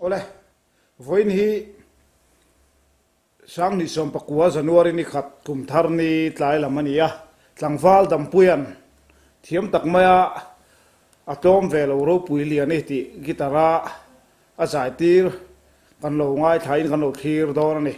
Awle, vawiin hi 2019 January ni khat kum thar ni tlai lam a ni a, tlangval Dampuia'n thiam tak maia a tlawm ve lo ropui lian i tih guitar a a zaitir kan lo ngaithlain kan lo thlir dawn a ni.